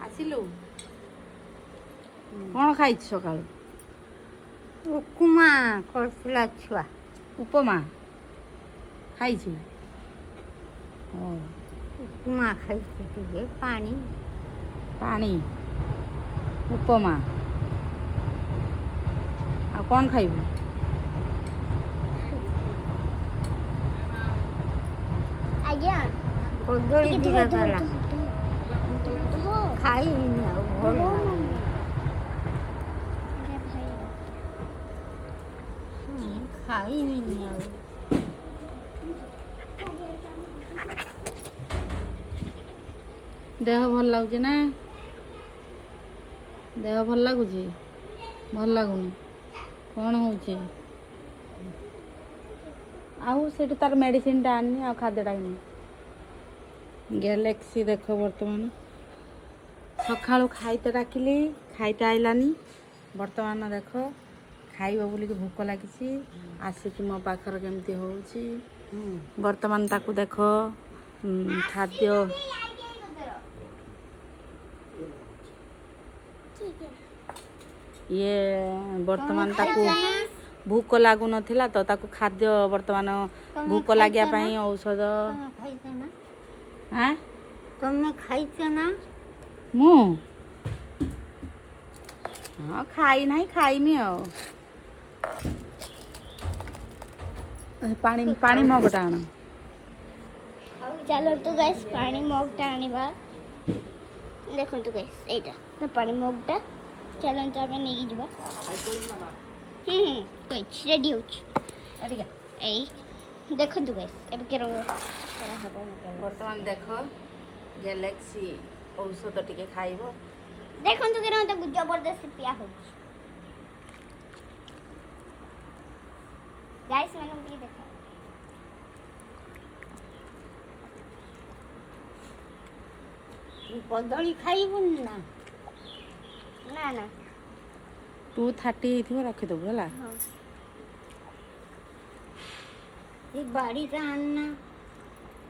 ଆସିଲୁ? କ'ଣ ଖାଇଛୁ ସକାଳୁ? ଉପମା କରିଥିଲା ଛୁଆ। ଉପମା ଖାଇଛୁ? ହଉ। ଉପମା ଖାଇଛି, ଟିକେ ପାଣି। ପାଣି, ଉପମା, ଆଉ କ'ଣ ଖାଇବୁ? ଆଜ୍ଞା। କଦଳୀ ଟିକେ ଦିଟା ଧୋ, ଧୋ, ଦେଲା। ଧୋ, ଧୋ, ଧୋ। ଖାଇବିନି ଆଉ, ଭଲ ଲାଗୁନି। ଆରେ ଭାଇ। ମୁଁ ଖାଇବିନି ଆଉ। ଦେହ ଭଲ ଲାଗୁଛି ନା? ଦେହ ଭଲ ଲାଗୁଛି? ଭଲ ଲାଗୁନି? କ'ଣ ହେଉଛି? ଆଉ ସେଠୁ ତାର ମେଡ଼ିସିନଟା ଆଣିନି ଆଉ ଖାଦ୍ୟଟା ଆଣିନି। ଗ୍ୟାଲେକ୍ସି ଦେଖ, ବର୍ତ୍ତମାନ ସକାଳୁ ଖାଇତେ ଡାକିଲି, ଖାଇତେ ଆଇଲାନି। ବର୍ତ୍ତମାନ ଦେଖ, ଖାଇବ ବୋଲିକି ଭୋକ ଲାଗିଛି, ଆସିକି ମୋ ପାଖରେ କେମିତି ହେଉଛି। ବର୍ତ୍ତମାନ ତାକୁ ଦେଖ, ଖାଦ୍ୟ ଇଏ ବର୍ତ୍ତମାନ ତାକୁ ଭୋକ ଲାଗୁନଥିଲା ତ ତାକୁ ଖାଦ୍ୟ ବର୍ତ୍ତମାନ ତମେ ଭୋକ ଲାଗିବା ଖାଇଛ ନା? ପାଇଁ ଔଷଧ। ତମେ ଖାଇଛ ନା? ଆଁ? ତମେ ଖାଇଛ ନା? ମୁଁ ହଁ, ଖାଇ ନାହିଁ, ଖାଇମି ଆଉ। ଏ ପାଣି ମଗଟା ଆଣ। ଚାଲନ୍ତୁ ଗାଇସ୍, ପାଣି ମଗଟା ଆଣିବା। ଦେଖନ୍ତୁ ଗାଇସ୍, ଏଇଟା ତ ପାଣି ମଗଟା। ଚାଲନ୍ତୁ ଆମେ ନେଇକି ଯିବା। ହୁଁ ହୁଁ କହିଛି, ରେଡ଼ି ହେଉଛି। ଏଇ ଦେଖନ୍ତୁ ଗାଇସ୍, ଏବେ କେରଳ ହବ। ବର୍ତ୍ତମାନ ଦେଖ, ଗ୍ୟାଲେକ୍ସି ଔଷଧ ଟିକେ ଖାଇବ। ଦେଖନ୍ତୁ କେରଳ ତାକୁ ଜବରଦସ୍ତି ପିଆ ହେଉଛି। ଗାଇସ୍ ମାନଙ୍କୁ ଟିକେ ଦେଖ। ତୁ କଦଳୀ ଖାଇବୁନି ନା? ନା ନା। 2:30 ହେଇଥିବ, ରଖିଦେବୁ ହେଲା। ହଁ। ଏ ବାଡ଼ିଟା ଆଣନା।